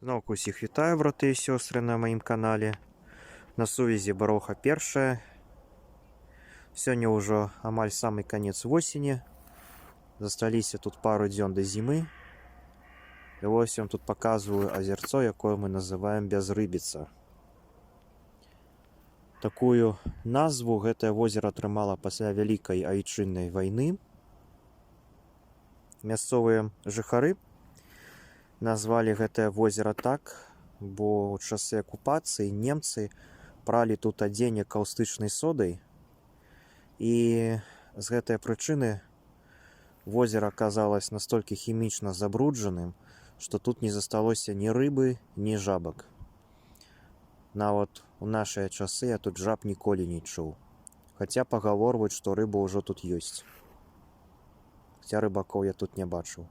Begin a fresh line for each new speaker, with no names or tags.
Зноўку усіх вітаю, браты і сёстры, на маім канале. На сувязі Бароха Першая. Сёння ўжо амаль самы канец восені. Засталіся тут пару дзён да зімы. І вось я вам тут паказваю азерцо, якое мы называем Бязрыбіца. Такую назву гэтае возера атрымала пасля Вялікай Айчыннай вайны. Мясцовыя жыхары назвалі гэтае возера так, бо ў часы акупацыі немцы пралі тут адзенне каўстычнай содай, і з гэтай прычыны возера аказалось настолькі хімічна забруджаным, што тут не засталося ні рыбы, ні жабак. Нават у нашыя часы я тут жаб ніколі не чуў. Хаця пагаворваюць, што рыба ўжо тут ёсць. Хаця рыбакоў я тут не бачыў.